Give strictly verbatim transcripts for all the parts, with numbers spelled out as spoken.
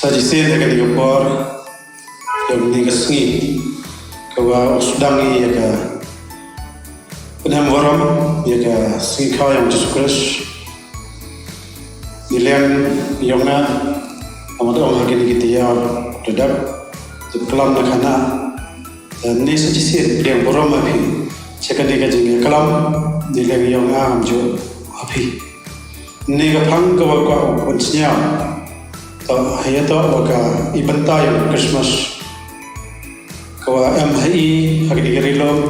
Sa chisien ha kani ka por, yong kani ka sngi, ka wa u sdang i ya ka pynham warom ya ka sngi khaw yong Jisu Khrist. Ni leng yong nga, ama da ong ha kini ki tiar da dap, da klam na khana. Te ni sa chisien pdiang burom ha phi cha kani ka jingklam, ni leng yong nga, am jo ha phi. Ni ka phang ka wa kwah u pynsñiaw, to haya to wa ka i bynta yong Christmas, ka wa em ha i ha kini ki ri lum,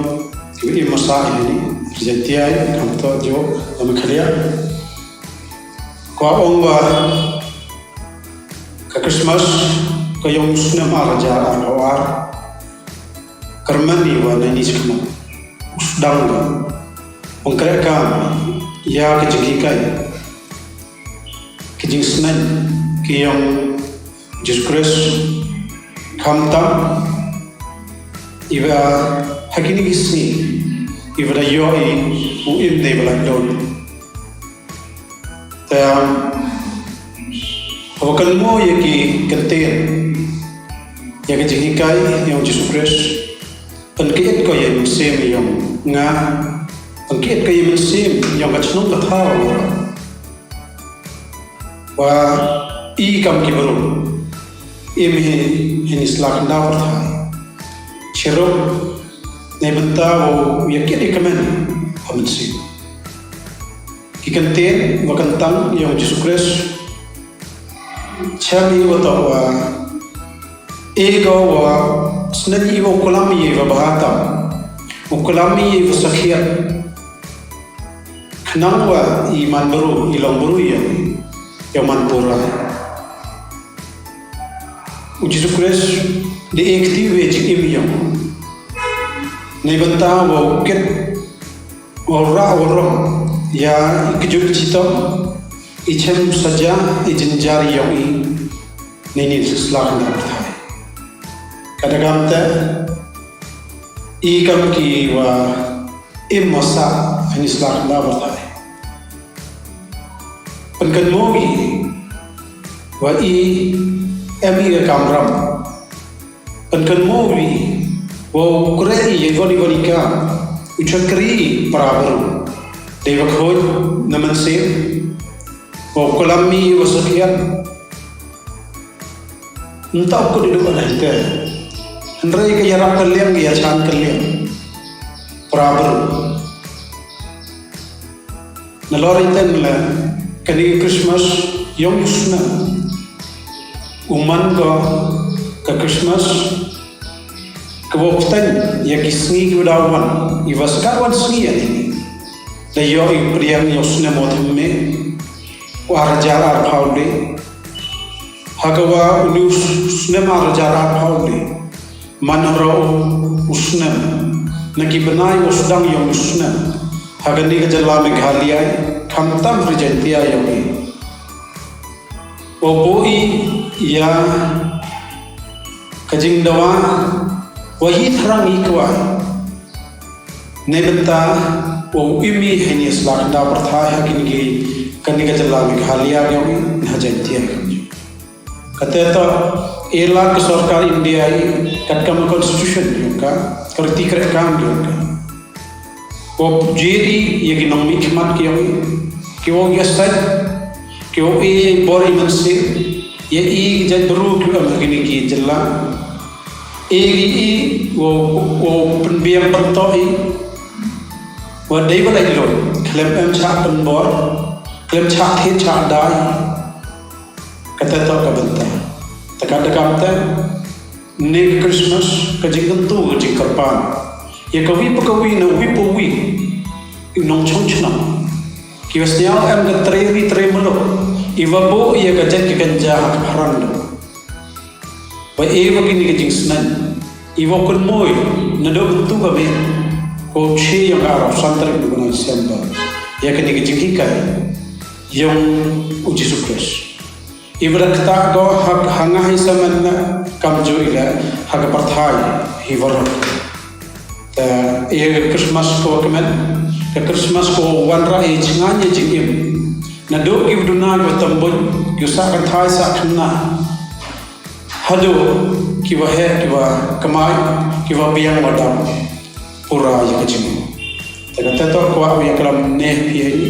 ki wa i masa i ni, ri Jaiñtia, kam to jo, kam Meghalaya. Kwah ong wa ka Christmas, ka yong u snem ar hajar arphaw ar, kyrmen i wa na ini chi khmat, u sdang da, ong kreh ka, ya ka jinghikai, ka jingsneng, ki yong Jisu Khrist, khamtam, i wa ha kini ki sngi, i wa da yoh i u im dei wa la don. Te, um, haba kynmaw ya ki kyntien, ya ki jinghikai yong Jisu Khrist, pynkit ko ya i mynsiem yong nga, pynkit ko ya i mynsiem yong ka chnong ka thaw. Wa i kam ki bru, im hi, hi ni sla khyndaw pyrthai. Chirup, neibynta wow ya kit i kmen ha mynsiem. Ki kyntien wa kyntang yong Jisu Khrist, chem i wa toh wa, e ko wa, sneng i wa u klam i wa bha tam, u klam i wa sakhiat. Khnang wa i man bru, i long bru yong, yong man pura. U Jisu Khrist, da e kti wa jingim yong. Neibynta wa u kit, wa u rah, wa u rong, ya i kjut chitom, i chem saja, i jynjar yong i, neini sla khyndaw pyrthai. Ka da kam te, i kam ki wa im wa sah ha ini sla khyndaw pyrthai. Pynkynmaw i wa i em i ka kamram. Pynkynmaw i wa u kreh i ya i won i won i kam, u chakri para bru. Dei wa khooid na mynsiem, wa u klam i wa sakhiat. Nta u kut i du ka leh te. Hynrei ka yarap ka liang, ka yachan ka liang, para bru. Nalor i ten le, kani ka Christmas yong u snem, u man ko ka Christmas ka wa u pteng ya ki sngi ki wa daw wan, i wa sa katwan sngi ya ini. Da yoh i pdiang ya u snem wa thymme, u ar hajar arphaw le. Ha ka wa u ni u snem ar hajar arphaw le, man haro u snem, na ki bnai wa sdang yong u snem, ha kani ka jylla Meghalaya, khamtam ri Jaiñtia yong i. Wa booh i ya ka jingdawa, wa i thrang i kwai. Neibynta wa u im i ha ini sla khyndaw pyrthai ha kini ki, kani ka jylla Meghalaya yong i, na ha Jaiñtia yong i. Kate toh, e lad ka sorkar India i, katkam ka constitution yong ka, ka riti kreh kam yong ka. Wa u jied i ya ki nongmihkhmat ki yong i, ki wa u yasait, ki wa u e bor i mynsiem ya i ki jait bru ki wa em ha kini ki jylla. E ki i wa u, wa u pynbiang pyntoh i, wa dei wa lait lut, khlem em chah pynbor, khlem chah thied chah dai. Kate toh ka bynta. Te ka da kam te, ne ka Christmas, ka jingkyntu, ka jingkyrpad ya ka wi pa ka wi, na wi pa wi, i nongchong chnong, ki wa sñiaw em ka tre ri tre muluk, i wa booh ya ka jait ka kynja ha ka pharang da. Wa e wa kini ka jingsneng, i wa kynmaw i, nadooh kyntu ka miet, ko chi yong ka arphaw san tarik u bnai December, ya kini ka jinghikai yong u Jisu Khrist. I wa da ktah ko ha, ha nga hi samen na kamjooh i le ha ka pyrthai hi waroh. Te, e ka Christmas ko wa kmen, ka Christmas ko wa wanrah i chngaiñ ya jingim. Nadooh ki wa duna ki wa tymbuin, ki wa sah kynthai sah khynnah. Hadooh kiwa heh, kiwa kmai, kiwa biang wa dam pura ya ka jingim. Tæ katæ toh kwah u yaklam ne phi heini,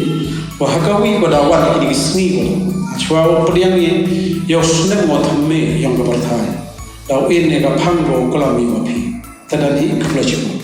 wa ha kawi wa da wan kini ki sngi wa da, hachwa wow pdiang i yow snem wa thymme yong ka pyrthai, daw e ne ka phang wow klam i wa phi. Tæ da hi khublei chiboon.